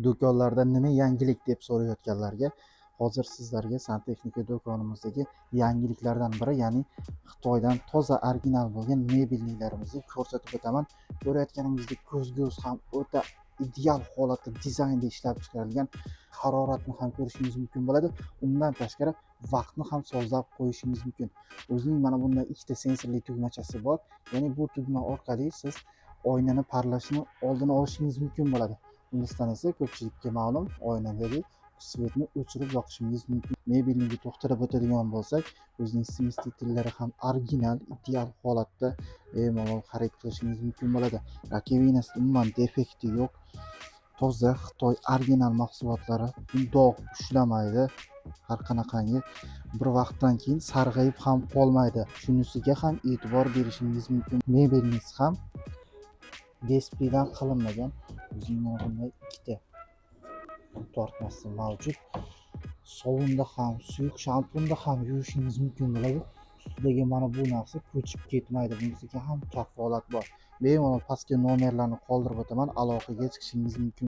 Do'konlarda nima yangilik deb so'rayotganlarga hozir sizlarga santexnika do'konimizdagi yangiliklardan biri, ya'ni Xitoydan toza original bo'lgan mebelliklarimizni ko'rsatib o'taman. Ko'rayotganingizdek, ko'zgusi ham o'ta ideal holatda dizaynda ishlab chiqarilgan. Haroratni ham ko'rishingiz mumkin bo'ladi. Undan tashqari, vaqtni ham sozlab qo'yishingiz mumkin. O'zining mana bunday ikkita sensorli tugmachasi bor, ya'ni bu tugma orqali siz oynani parlashini oldini olishingiz mumkin bo'ladi. Undan esa ko'pchilikka ma'lum oynadagi свет ni o'chirib yoqishingiz mumkin. Mebelniga to'xtalib o'tadigan bo'lsak, o'zining смеситель lari ham original, ideal holatda, bemalol xarid qilishingiz mumkin bo'ladi. Раковина sida umuman defekti yo'q, toza Xitoy original mahsulotlari, dog' ushlamaydi, har qanaqangi bir vaqtdan keyin sarg'ayib ham qolmaydi, shunisiga ham e'tibor berishingiz mumkin. Mebelimiz ham DSPdan qilinmagan. O'zining mana bunday ikkita tortmasi mavjud. Sovunda ham, suyuq shampunda ham yuvishingiz mumkin bo'ladi. Ustidagi mana bu narsa ko'chib ketmaydi, bunisiga ham kafolat bor. Bemalol pastga nomerlarni qoldirib o'taman, aloqaga chiqishingiz mumkin.